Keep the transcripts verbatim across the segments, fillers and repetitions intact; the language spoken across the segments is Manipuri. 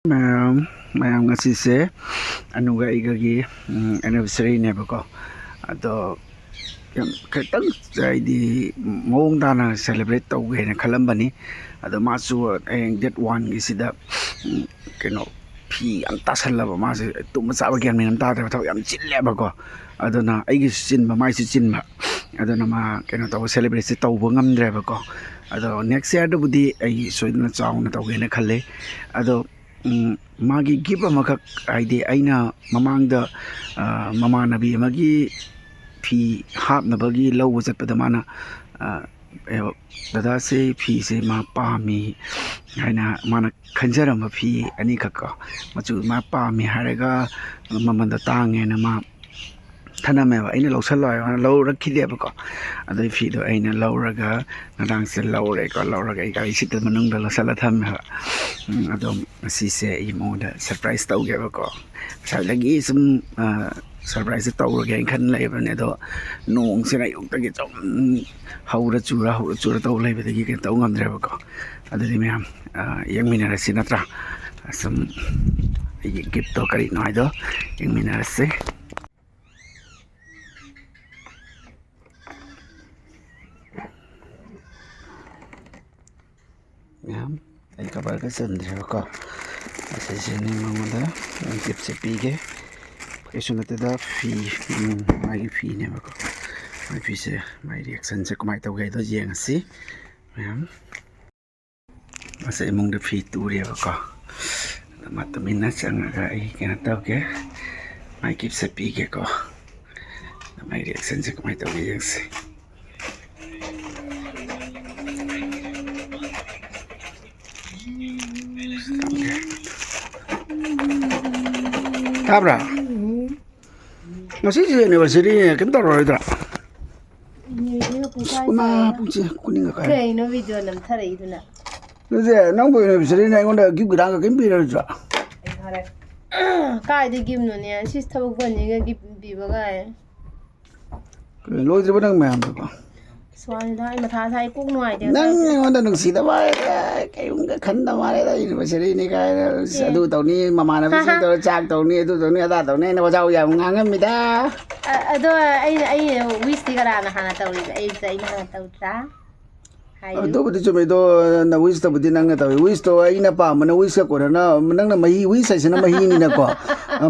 ꯃꯌꯥꯝ, ꯃꯌꯥꯝ, ꯉꯁꯤꯁꯦ ꯑꯅꯨꯒ ꯑꯩꯒꯒꯤ, ꯎꯝ, anniversary-ꯅꯦꯕꯀꯣ꯫ ꯑꯗꯣ ꯌꯥꯝ ꯈꯤꯇꯪ, ꯍꯥꯏꯗꯤ, ꯃꯑꯣꯡ ꯇꯥꯅ celebrate ꯇꯧꯒꯦꯅ ꯈꯜꯂꯝꯕꯅꯤ꯫ ꯑꯗꯣ ꯃꯥꯁꯨ ꯍꯌꯦꯡ date one-ꯒꯤꯁꯤꯗ, ꯎꯝ, ꯀꯩꯅꯣ, ꯐꯤ ꯌꯥꯝ ꯇꯥꯁꯜꯂꯕ, ꯃꯥꯁꯦ ꯇꯨꯝꯕ ꯆꯥꯕ ꯒ꯭ꯌꯥꯟ ꯃꯦꯟ ꯑꯃ ꯇꯥꯗ꯭ꯔꯦꯕ, ꯊꯕꯛ ꯌꯥꯝ ꯆꯤꯜꯂꯦꯕꯀꯣ꯫ ꯑꯗꯨꯅ ꯑꯩꯒꯤꯁꯨ ꯆꯤꯟꯕ, ꯃꯥꯏꯁꯨ ꯆꯤꯟꯕ, ꯑꯗꯨꯅ ꯃꯥ ꯀꯩꯅꯣ ꯇꯧꯕ, celebrate-ꯁꯦ ꯇꯧꯕ ꯉꯝꯗ꯭ꯔꯦꯕꯀꯣ꯫ ꯑꯗꯣ next year-ꯗꯕꯨꯗꯤ ꯑꯩ ꯁꯣꯏꯗꯅ ꯆꯥꯎꯅ ꯇꯧꯒꯦꯅ ꯈꯜꯂꯦ꯫ ꯑꯗꯣ, ꯎꯝ, ꯃꯥꯒꯤ gift ꯑꯃꯈꯛ, ꯍꯥꯏꯗꯤ ꯑꯩꯅ ꯃꯃꯥꯡꯗ, ꯑ, ꯃꯃꯥꯟꯅꯕꯤ ꯑꯃꯒꯤ ꯐꯤ ꯍꯥꯞꯅꯕꯒꯤ ꯂꯧꯕ ꯆꯠꯄꯗ ꯃꯥꯅ, ꯑ, "ꯗꯗꯥꯁꯦ ꯐꯤꯁꯦ ꯃꯥ ꯄꯥꯝꯃꯤ" ꯍꯥꯏꯅ ꯃꯥꯅ ꯈꯟꯖꯔꯝꯕ ꯐꯤ ꯑꯅꯤꯈꯛꯀꯣ, ꯃꯆꯨ ꯃꯥ ꯄꯥꯝꯃꯤ ꯍꯥꯏꯔꯒ ꯃꯃꯟꯗꯣ ꯇꯥꯡꯉꯦꯅ ꯃꯥ ꯊꯅꯝꯃꯦꯕ꯫ ꯑꯩꯅ ꯂꯧꯁꯜꯂꯣ ꯍꯥꯏꯕ, ꯃꯥꯅ ꯂꯧꯔꯛꯈꯤꯗꯦꯕꯀꯣ꯫ ꯑꯗꯨꯏ ꯐꯤꯗꯣ ꯑꯩꯅ ꯂꯧꯔꯒ ꯉꯔꯥꯡꯁꯦ ꯂꯧꯔꯦꯀꯣ꯫ ꯂꯧꯔꯒ ꯑꯩ ꯒꯥꯔꯤ seat ꯃꯅꯨꯡꯗ ꯂꯧꯁꯜꯂ ꯊꯝꯃꯦꯕ꯫ ꯎꯝ, ꯑꯗꯣ ꯉꯁꯤꯁꯦ ꯑꯩ ꯃꯉꯣꯟꯗ surprise ꯇꯧꯒꯦꯕꯀꯣ꯫ ꯉꯁꯥꯏꯗꯒꯤ ꯁꯨꯝ, ꯑ, surprise ꯇꯧꯔꯒꯦ ꯍꯥꯏꯅ ꯈꯟ ꯂꯩꯕꯅꯦ꯫ ꯑꯗꯣ ꯅꯣꯡꯁꯤꯅ ꯑꯌꯨꯛꯇꯒꯤ ꯁꯨꯝ ꯍꯧꯔ ꯆꯨꯔ, ꯍꯧꯔ ꯆꯨꯔ ꯇꯧ ꯂꯩꯕꯗꯒꯤ ꯀꯩꯅꯣ ꯇꯧ ꯉꯝꯗ꯭ꯔꯦꯕꯀꯣ꯫ ꯑꯗꯨꯗꯤ ꯃꯌꯥꯝ, ꯑ, ꯌꯦꯡꯃꯤꯟꯅꯔꯁꯤ ꯅꯠꯇ꯭ꯔꯥ? ꯁꯨꯝ ꯑꯩꯒꯤ gift-ꯇꯣ ꯀꯔꯤꯅꯣ ꯍꯥꯏꯗꯣ ꯌꯦꯡꯃꯤꯟꯅꯔꯁꯤ꯫ ꯃꯌꯥꯝ, ꯑꯩ cover-ꯒ ꯆꯟꯗ꯭ꯔꯦꯕꯀꯣ꯫ ꯑꯁꯤꯁꯤꯅꯦ ꯃꯉꯣꯟꯗ gift-ꯁꯦ ꯄꯤꯒꯦ꯫ ꯀꯩꯁꯨ ꯅꯠꯇꯦꯗ, ꯐꯤ, ꯎꯝ, ꯃꯥꯒꯤ ꯐꯤꯅꯦꯕꯀꯣ꯫ ꯃꯥꯒꯤ ꯐꯤꯁꯦ, ꯃꯥꯒꯤ reaction-ꯁꯦ ꯀꯃꯥꯏꯅ ꯇꯧꯒꯦ ꯍꯥꯏꯗꯣ ꯌꯦꯡꯉꯁꯤ ꯃꯌꯥꯝ꯫ ꯃꯁꯤ ꯏꯃꯨꯡꯗ ꯐꯤ ꯇꯨꯔꯦꯕꯀꯣ꯫ ꯑꯗ ꯃꯥ ꯇꯨꯃꯤꯟꯅ ꯆꯪꯉꯒ ꯑꯩ ꯀꯩꯅꯣ ꯇꯧꯒꯦ, ꯃꯥꯏ gift-ꯁꯦ ꯄꯤꯒꯦꯀꯣ꯫ ꯑꯗ ꯃꯥꯏ reaction-ꯁꯦ ꯀꯃꯥꯏꯅ ꯇꯧꯒꯦ ꯌꯦꯡꯁꯤ꯫ ꯇꯥꯕ꯭ꯔꯥ? ꯉꯁꯤꯁꯦ anniversary-ꯅꯦ, ꯀꯩꯝ ꯇꯧꯔꯔꯣꯏꯗ꯭ꯔꯥ? ꯏꯃꯥ, ꯄꯨꯡꯁꯦ ꯀꯨꯟꯒ ꯀꯥꯏ꯫ ꯀꯩꯅꯣ video ꯅꯝꯊꯔꯛꯏꯗꯨꯅ? ꯅꯠꯇꯦ, ꯅꯪꯕꯨ anniversary-ꯅꯦ, ꯑꯩꯉꯣꯟꯗ gift ꯈꯤꯇꯪꯒ ꯀꯩꯝ ꯄꯤꯔꯣꯏꯗ꯭ꯔꯥ? ꯑꯩ ꯊꯥꯔꯦ꯫ ꯀꯥꯏꯗꯩ gift-ꯅꯣꯅꯦ? ꯁꯤꯁ ꯊꯕꯛ ꯐꯅꯤꯒ gift ꯄꯤꯕ ꯀꯥꯏ꯫ ꯀꯩꯅꯣ, ꯂꯣꯏꯗ꯭ꯔꯤꯕ ꯅꯪ ꯃꯌꯥꯝꯗꯨꯕꯣ? ꯁ꯭ꯋꯥꯅꯤꯗ, ꯑꯩ ꯃꯊꯥ ꯁꯥꯏ, ꯀꯣꯛ ꯅꯨꯡꯉꯥꯏꯇꯦ ꯅꯪ ꯉꯁꯥꯏ꯫ ꯑꯩꯉꯣꯟꯗ ꯅꯨꯡꯁꯤꯗꯕ ꯍꯥꯏꯔꯦ, ꯀꯩꯝꯇ ꯈꯟꯗꯕ ꯃꯥꯜꯂꯦꯗ, ꯑꯦꯅꯤꯚꯔꯁꯔꯤꯅꯤ ꯀꯥꯏꯅ꯫ ꯑꯗꯨ ꯇꯧꯅꯤ, ꯃꯃꯥꯟꯅꯕꯁꯤꯡ ꯇꯧꯔ ꯆꯥꯛ ꯇꯧꯅꯤ, ꯑꯗꯨ ꯇꯧꯅꯤ, ꯑꯗꯥ ꯇꯧꯅꯤ, ꯑꯩꯅ ꯋꯥꯖꯥꯎ ꯌꯥꯝ ꯉꯥꯡꯉꯝꯃꯤꯗ꯫ ꯑ- ꯑꯗꯣ ꯑꯩꯅ ꯑꯩꯅ ꯋꯤꯁꯇꯤ ꯀꯅꯥꯅ ꯍꯥꯟꯅ ꯇꯧꯔꯤꯕ? ꯑꯩꯁꯦ ꯑꯩꯅ ꯍꯥꯟꯅ ꯇꯧꯗ꯭ꯔꯥ? ꯍꯥꯏꯌꯨ꯫ ꯑꯗꯨꯕꯨꯗꯤ ꯆꯨꯝꯃꯤꯗꯣ, ꯅ ꯋꯤꯁꯇꯕꯨꯗꯤ ꯅꯪꯅ ꯇꯧꯏ꯫ ꯋꯤꯁꯇꯣ ꯑꯩꯅ ꯄꯥꯝꯕꯅ ꯋꯤꯁꯀ ꯀꯣꯟꯅꯅ, ꯅꯪꯅ ꯃꯍꯤ, ꯋꯤꯁ ꯍꯥꯏꯁꯤꯅ ꯃꯍꯤꯅꯤꯅꯀꯣ,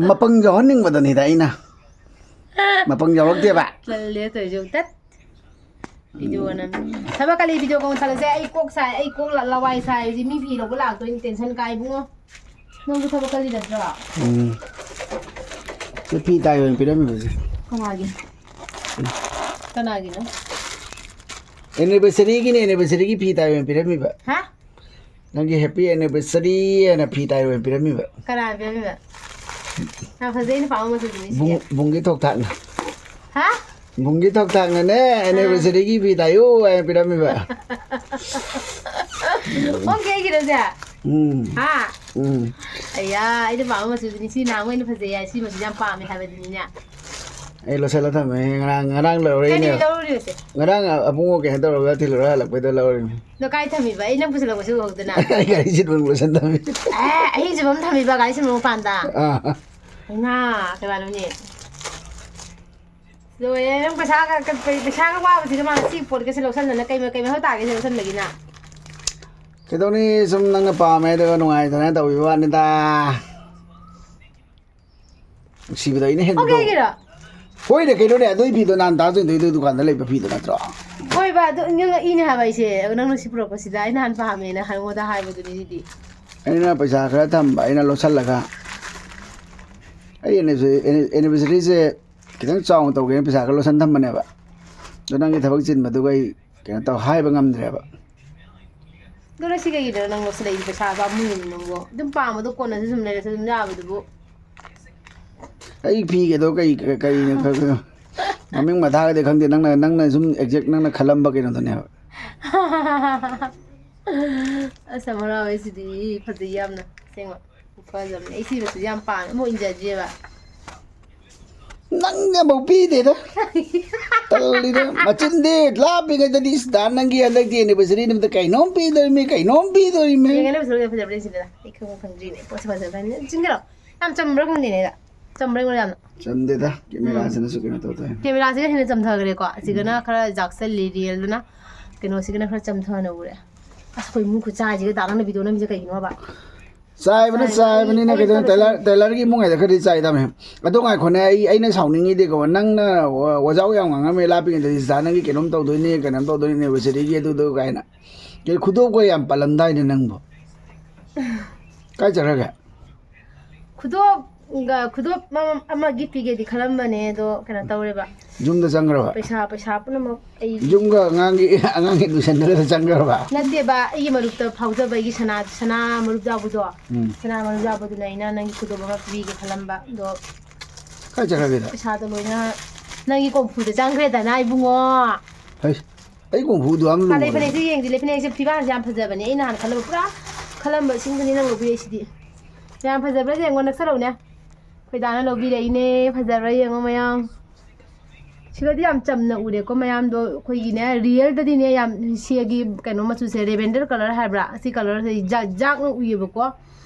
ꯃꯄꯪ ꯌꯥꯎꯍꯟꯅꯤꯡꯕꯗꯅꯤꯗ ꯑꯩꯅ꯫ ꯃꯄꯪ ꯌꯥꯎꯔꯛꯇꯦꯕ꯫ ꯇꯜꯂꯦ ꯇꯧꯔꯤꯁꯦ꯫ ꯇꯠ꯫ ꯚꯤꯗꯤꯑꯣ ꯅꯝ-, ꯊꯕꯛ ꯀꯜꯂꯤ, ꯚꯤꯗꯤꯑꯣ ꯀꯣꯟ ꯊꯥꯒꯠꯁꯦ꯫ ꯑꯩ ꯀꯣꯛ ꯁꯥꯏ, ꯑꯩ ꯀꯣꯛ ꯂ-, ꯂꯋꯥꯏ ꯁꯥꯏ꯫ ꯍꯧꯖꯤꯛ ꯃꯤ ꯐꯤ ꯂꯧꯕ ꯂꯥꯛꯇꯣꯏꯅꯤ, ꯇꯦꯟꯁꯟ ꯀꯥꯏ ꯏꯕꯨꯡꯉꯣ꯫ ꯅꯪꯁꯨ ꯊꯕꯛ ꯀꯜꯂꯤ ꯅꯠꯇ꯭ꯔꯣ? ꯎꯝ꯫ ꯁꯤ ꯐꯤ ꯇꯥꯏ ꯑꯣꯏꯅ ꯄꯤꯔꯝꯃꯤꯕꯁꯦ꯫ ꯀꯅꯥꯒꯤ? ꯀꯅꯥꯒꯤꯅꯣ? ꯑꯦꯅꯤꯚꯔꯁꯔꯤꯒꯤꯅꯦ, ꯑꯦꯅꯤꯚꯔꯁꯔꯤꯒꯤ ꯐꯤ ꯇꯥꯏ ꯑꯣꯏꯅ ꯄꯤꯔꯝꯃꯤꯕ꯫ ꯍꯥ? ꯅꯪꯒꯤ ꯍꯦꯄꯤ ꯑꯦꯅꯤꯚꯔꯁꯔꯤ ꯍꯥꯏꯅ ꯐꯤ ꯇꯥꯏ ꯑꯣꯏꯅ ꯄꯤꯔꯝꯃꯤꯕ꯫ ꯀꯅꯥꯅ ꯄꯤꯔꯝꯃꯤꯕ? ꯌꯥꯝ ꯐꯖꯩ, ꯑꯩꯅ ꯄꯥꯝꯕ ꯃꯆꯨꯗꯨꯅꯤ ꯁꯤꯗꯤ꯫ ꯕꯨꯡ-, ꯕꯨꯡꯒꯤ ꯊꯣꯛꯊꯥꯛꯅ꯫ ꯍꯥ? ꯕꯨꯡꯒꯤ ꯊꯣꯛꯊꯥꯛꯅꯅꯦ, ꯑꯦꯅꯤꯚꯔꯁꯔꯤꯒꯤ ꯐꯤ ꯇꯥꯏꯌꯨ ꯍꯥꯏꯅ ꯄꯤꯔꯝꯃꯤꯕ꯫ ꯑꯣꯀꯦ, ꯑꯩꯒꯤꯔꯣꯁꯦ? ꯎꯝ꯫ ꯍꯥ? ꯎꯝ꯫ ꯑꯌꯥ, ꯑꯩꯅ ꯄꯥꯝꯕ ꯃꯆꯨꯗꯨꯅꯤ꯫ ꯁꯤ ꯅꯍꯥꯟ ꯑꯩꯅ ꯐꯖꯩ ꯍꯥꯏ, ꯁꯤ ꯃꯆꯨꯁꯦ ꯌꯥꯝ ꯄꯥꯝꯃꯦ ꯍꯥꯏꯕꯗꯨꯅꯤꯅꯦ꯫ ꯑꯩ ꯂꯣꯠꯁꯤꯜꯂ ꯊꯝꯃꯦ꯫ ꯉꯔꯥꯡ, ꯉꯔꯥꯡ ꯂꯧꯔꯛꯏꯅꯦ꯫ ꯀꯩꯅꯣ ꯂꯧꯔꯨꯔꯤꯕꯁꯦ? ꯉꯔꯥꯡ ꯑꯕꯨꯡꯉꯣ ꯀꯩꯅꯣ ꯇꯧꯔꯒ ꯊꯤꯜꯂꯨꯔ ꯍꯜꯂꯛꯄꯩꯗ ꯂꯧꯔꯤꯅꯦ꯫ ꯑꯗꯣ ꯀꯥꯏ ꯊꯝꯃꯤꯕ? ꯑꯩ ꯅꯪ ꯄꯨꯁꯤꯜꯂꯛꯄꯁꯨ ꯎꯍꯧꯗꯅ꯫ ꯑꯩ ꯒꯥꯔꯤ ꯁꯤꯠꯐꯝ ꯂꯣꯏꯁꯤꯟ ꯊꯝꯃꯤ꯫ ꯑꯦ, ꯑꯍꯤꯡ ꯆꯨꯞꯄ ꯑꯃ ꯊꯝꯃꯤꯕ ꯒꯥꯔꯤ ꯁꯤꯠꯐꯝ ꯃꯄꯥꯟꯗ? ꯑꯥ꯫ ꯏꯃꯥ, ꯀꯩ ꯋꯥꯅꯣꯅꯦ? ꯂꯣꯏꯔꯦ, ꯅꯪ ꯄꯩꯁꯥꯒ, ꯀ-, ꯄꯩ-, ꯄꯩꯁꯥꯒ ꯋꯥꯕꯁꯤꯒ ꯃꯥꯅ ꯁꯤ ꯄꯣꯠꯀꯁꯦ ꯂꯧꯁꯟꯗꯅ ꯀꯩ ꯃ-, ꯀꯩ ꯃꯊꯧ ꯇꯥꯒꯦ ꯁꯤ ꯂꯧꯁꯟꯕꯒꯤꯅ? ꯀꯩꯗꯧꯅꯤ, ꯁꯨꯝ ꯅꯪꯅ ꯄꯥꯝꯃꯦ ꯑꯗꯨꯒ ꯅꯨꯡꯉꯥꯏꯗꯅ ꯇꯧꯕꯤꯕ ꯋꯥꯅꯤꯗ꯫ ꯅꯨꯡꯁꯤꯕꯗꯣ ꯑꯩꯅ ꯍꯦꯟꯕꯗꯣ꯫ ꯑꯣꯀꯦꯒꯤꯔꯣ? ꯍꯣꯏꯅꯦ, ꯀꯩꯅꯣꯅꯦ, ꯑꯗꯨꯏ ꯐꯤꯗꯣ ꯅꯍꯥꯟ ꯇꯥ ꯆꯣꯏꯟꯗꯣꯏꯗꯣ ꯗꯨꯀꯥꯟꯗ ꯂꯩꯕ ꯐꯤꯗꯣ ꯅꯠꯇ꯭ꯔꯣ? ꯍꯣꯏꯕ, ꯑꯗꯨ ꯅꯪ ꯉꯛꯏꯅꯦ ꯍꯥꯏꯕ ꯑꯩꯁꯦ꯫ ꯅꯪꯅ ꯁꯤ ꯄꯨꯔꯛꯄꯁꯤꯗ ꯑꯩ ꯅꯍꯥꯟ ꯄꯥꯝꯃꯦꯅ ꯅꯉꯣꯟꯗ ꯍꯥꯏꯕꯗꯨꯅꯤ ꯁꯤꯗꯤ꯫ ꯑꯩꯅ ꯄꯩꯁꯥ ꯈꯔ ꯊꯝꯕ, ꯑꯩꯅ ꯂꯣꯠꯁꯤꯜꯂꯒ꯫ ꯑꯩ ꯑꯦꯅꯤꯚꯔꯁꯔꯤꯁꯦ ꯈꯤꯇꯪ ꯆꯥꯎꯅ ꯇꯧꯒꯦꯅ ꯄꯩꯁꯥ ꯈꯔ ꯂꯣꯠꯁꯤꯟ ꯊꯝꯕꯅꯦꯕ꯫ ꯑꯗꯣ ꯅꯪꯒꯤ ꯊꯕꯛ ꯆꯤꯟꯕꯗꯨꯒ ꯑꯩ ꯀꯩꯅꯣ ꯇꯧ, ꯍꯥꯏꯕ ꯉꯝꯗ꯭ꯔꯦꯕ꯫ ꯑꯗꯣ ꯅꯪ ꯁꯤ ꯀꯩꯒꯤꯅꯣ ꯅꯪ ꯂꯣꯠꯁꯤꯜꯂꯛꯏꯁꯦ? ꯄꯩꯁꯥ ꯄꯥꯝꯃꯨꯏꯅꯦ ꯅꯪꯕꯣ꯫ ꯑꯗꯨꯝ ꯄꯥꯝꯕꯗꯣ ꯀꯣꯟꯅꯁꯨ ꯑꯗꯨꯝ ꯂꯩꯔꯁꯨ ꯑꯗꯨꯝ ꯌꯥꯕꯗꯨꯕꯨ꯫ ꯑꯩ ꯐꯤꯒꯗꯣ ꯀꯩ, ꯀꯩꯅꯣ ꯈ-, ꯈ-, ꯃꯃꯤꯡ ꯃꯊꯥꯒꯗꯤ ꯈꯪꯗꯦ, ꯅꯪꯅ, ꯅꯪꯅ ꯁꯨꯝ ꯑꯦꯛꯖꯦꯛ ꯅꯪꯅ ꯈꯜꯂꯝꯕ ꯀꯩꯅꯣꯗꯨꯅꯦꯕ꯫ ꯑꯁ, ꯌꯥꯝ ꯍꯔꯥꯎꯋꯦ ꯁꯤꯗꯤ꯫ ꯐꯖꯩ ꯌꯥꯝꯅ꯫ ꯑꯁꯦꯡꯕ꯫ ꯈꯨꯐꯖ ꯑꯃꯅꯤ꯫ ꯑꯩ ꯁꯤ ꯃꯆꯨꯁꯦ ꯌꯥꯝ ꯄꯥꯝꯃꯦ꯫ ꯑꯃꯨꯛ ꯏꯟꯖꯗ꯭ꯔꯤꯑꯕ꯫ ꯅꯪꯅꯐꯧ ꯄꯤꯗꯦꯗ꯫ ꯇꯜꯂꯤꯗ꯫ ꯃꯆꯤꯟꯗꯤ ꯂꯥꯞꯄꯤꯉꯩꯗꯗꯤ, "ꯏꯁ, ꯗꯥ, ꯅꯪꯒꯤ ꯍꯟꯗꯛꯀꯤ anniversary ꯅꯨꯃꯤꯠꯇ ꯀꯩꯅꯣꯝ ꯄꯤꯗꯣꯔꯤꯃꯤ, ꯀꯩꯅꯣꯝ ꯄꯤꯗꯣꯔꯤꯃꯤ"꯫ ꯌꯦꯡꯉꯦ, ꯅꯪ ꯐꯖꯕ, ꯐꯖꯕ꯭ꯔꯥ ꯌꯦꯡꯁꯤꯗꯅ꯫ ꯑꯩ ꯈꯪꯕ ꯈꯪꯗ꯭ꯔꯤꯅꯦ꯫ ꯄꯣꯠꯁꯦ ꯐꯖꯕ꯭ꯔꯥ ꯌꯦꯡꯁꯤꯟꯒꯦꯔꯣ? ꯌꯥꯝ ꯆꯝꯕ꯭ꯔꯥ ꯈꯪꯗꯦꯅꯦ ꯑꯩꯗ꯫ ꯆꯝꯕ꯭ꯔꯥ ꯑꯩꯉꯣꯟꯗ ꯌꯥꯝꯅ꯫ ꯆꯝꯗꯦꯗ꯫ ꯎꯝ꯫ ꯀꯦꯃꯦꯔꯥꯁꯤꯅꯁꯨ ꯀꯩꯅꯣ ꯇꯧ ꯇꯧꯋꯦ꯫ ꯀꯦꯃꯦꯔꯥꯁꯤꯅ ꯍꯦꯟꯅ ꯆꯝꯊꯈ꯭ꯔꯦꯀꯣ꯫ ꯑꯁꯤꯒꯅ ꯎꯝ꯫ ꯈꯔ ꯖꯥꯛꯁꯜꯂꯤ, ꯔꯤꯌꯦꯜꯗꯨꯅ꯫ ꯀꯩꯅꯣꯁꯤꯒꯅ ꯈꯔ ꯆꯝꯊꯅ ꯎꯔꯦ꯫ ꯑꯁ, ꯑꯩꯈꯣꯏ ꯏꯃꯨꯡ ꯈꯨꯠꯁꯥꯁꯤꯒ ꯗꯥ ꯅꯪꯅ video ꯅꯝꯃꯤꯁꯦ ꯀꯩꯒꯤꯅꯣꯕ? ꯆꯥꯏꯕꯅ, ꯆꯥꯏꯕꯅ ꯆꯥꯏꯕꯅꯤꯅ ꯑꯩ ꯀꯩꯗꯧꯅꯤ? ꯈꯔ ꯇꯦꯂꯔ-, ꯆꯥꯏ꯫ ꯇꯦꯂꯔꯒꯤ ꯏꯃꯨꯡ ꯍꯥꯏꯗ ꯈꯔꯗꯤ ꯆꯥꯏꯗꯕꯅꯦ꯫ ꯑꯗꯣ ꯉꯥꯏꯈꯣꯅꯦ, ꯑꯩ, ꯑꯩꯅ ꯁꯥꯎꯅꯤꯡꯉꯤꯗꯤꯀꯣ, ꯅꯪꯅ ꯋꯥ-, ꯋꯥꯖꯥꯎ ꯌꯥꯝ ꯉꯥꯡꯉꯝꯃꯦ ꯂꯥꯞꯄꯤꯉꯩꯗꯗꯤ, "ꯁꯤꯗ ꯅꯪꯒꯤ ꯀꯩꯅꯣꯝ ꯇꯧꯗꯣꯏꯅꯦ, ꯀꯩꯅꯣꯝ ꯇꯧꯗꯣꯏꯅꯦ, anniversaryꯒꯤ ꯑꯗꯨꯗꯣ" ꯀꯥꯏꯅ꯫ ꯀꯩ ꯈꯨꯗꯣꯞꯀ ꯌꯥꯝ ꯄꯜꯂꯝꯗꯥꯏꯅꯦ ꯅꯪꯕꯣ? ꯀꯥꯏ ꯆꯠꯈ꯭ꯔꯒꯦ? ꯈꯨꯗꯣꯞ, ꯈꯨꯗꯣꯞ ꯑꯃ, ꯑꯃ gift ꯄꯤꯒꯦꯗꯤ ꯈꯜꯂꯝꯕꯅꯦ, ꯑꯗꯣ ꯀꯩꯅꯣ ꯇꯧꯔꯦꯕ꯫ ꯌꯨꯝꯗ ꯆꯪꯈ꯭ꯔꯕ? ꯄꯩꯁꯥ, ꯄꯩꯁꯥ ꯄꯨꯝꯅꯃꯛ ꯑꯩ ꯌꯨꯝꯒ ꯑꯉꯥꯡꯒꯤ, ꯑꯉꯥꯡꯒꯤ admissionꯗꯨꯗ ꯆꯪꯈ꯭ꯔꯕ? ꯅꯠꯇꯦꯕ, ꯑꯩꯒꯤ ꯃꯔꯨꯞꯇ ꯐꯥꯎꯖꯕ ꯑꯩꯒꯤ ꯁꯅꯥ, ꯁꯅꯥ ꯃꯔꯨꯞ ꯌꯥꯎꯕꯗꯣ, ꯎꯝ꯫ ꯁꯅꯥ ꯃꯔꯨꯞ ꯌꯥꯎꯕꯗꯨꯅ ꯑꯩꯅ ꯅꯪꯒꯤ ꯈꯨꯗꯣꯞ ꯑꯃ ꯄꯤꯒꯦ ꯈꯜꯂꯝꯕ, ꯑꯗꯣ ꯀꯥꯏ ꯆꯠꯈ꯭ꯔꯒꯦꯗ? ꯄꯩꯁꯥꯗꯣ ꯂꯣꯏꯅ ꯅꯪꯒꯤ ꯀꯣꯝꯐꯨꯗ ꯆꯪꯈ꯭ꯔꯦꯗꯅ, ꯏꯕꯨꯡꯉꯣ꯫ ꯍꯩ, ꯑꯩ ꯀꯣꯝꯐꯨꯗꯨ ꯌꯥꯝ ꯐꯅꯦꯛ, ꯂꯨꯕꯅꯦ꯫ ꯐꯅꯦꯛꯁꯦ ꯌꯦꯡꯁꯤꯂꯦ, ꯐꯅꯦꯛꯁꯦ ꯐꯤꯕꯥꯜꯁꯦ ꯌꯥꯝ ꯐꯖꯕꯅꯦ꯫ ꯑꯩ ꯅꯍꯥꯟ ꯈꯜꯂꯝꯕ ꯄꯨꯔꯥ ꯈꯜꯂꯝꯕ ꯁꯤꯡꯗꯨꯅꯤ ꯅꯪ ꯂꯧꯕꯤꯔꯛꯏꯁꯤꯗꯤ꯫ ꯌꯥꯝ ꯐꯖꯕ꯭ꯔꯥ ꯌꯦꯡꯉꯣ, ꯅꯛꯁꯜꯂꯛꯎꯅꯦ꯫ ꯑꯩꯈꯣꯏ ꯗꯥꯅ ꯂꯧꯕꯤꯔꯛꯏꯅꯦ, ꯐꯖꯕ꯭ꯔꯥ ꯌꯦꯡꯉꯣ ꯃꯌꯥꯝ꯫ ꯁꯤꯒꯗꯤ ꯌꯥꯝ ꯆꯝꯅ ꯎꯔꯦꯀꯣ ꯃꯌꯥꯝꯗꯣ꯫ ꯑꯩꯈꯣꯏꯒꯤꯅꯦ, ꯔꯤꯌꯦꯜꯗꯗꯤꯅꯦ, ꯌꯥꯝ ꯁꯤꯒꯤ ꯀꯩꯅꯣ ꯃꯆꯨꯁꯦ, lavender colour ꯍꯥꯏꯕ꯭ꯔꯥ? ꯑꯁꯤ colourꯁꯦ ꯖꯥꯛ ꯖꯥꯛꯅ ꯎꯏꯌꯦꯕꯀꯣ꯫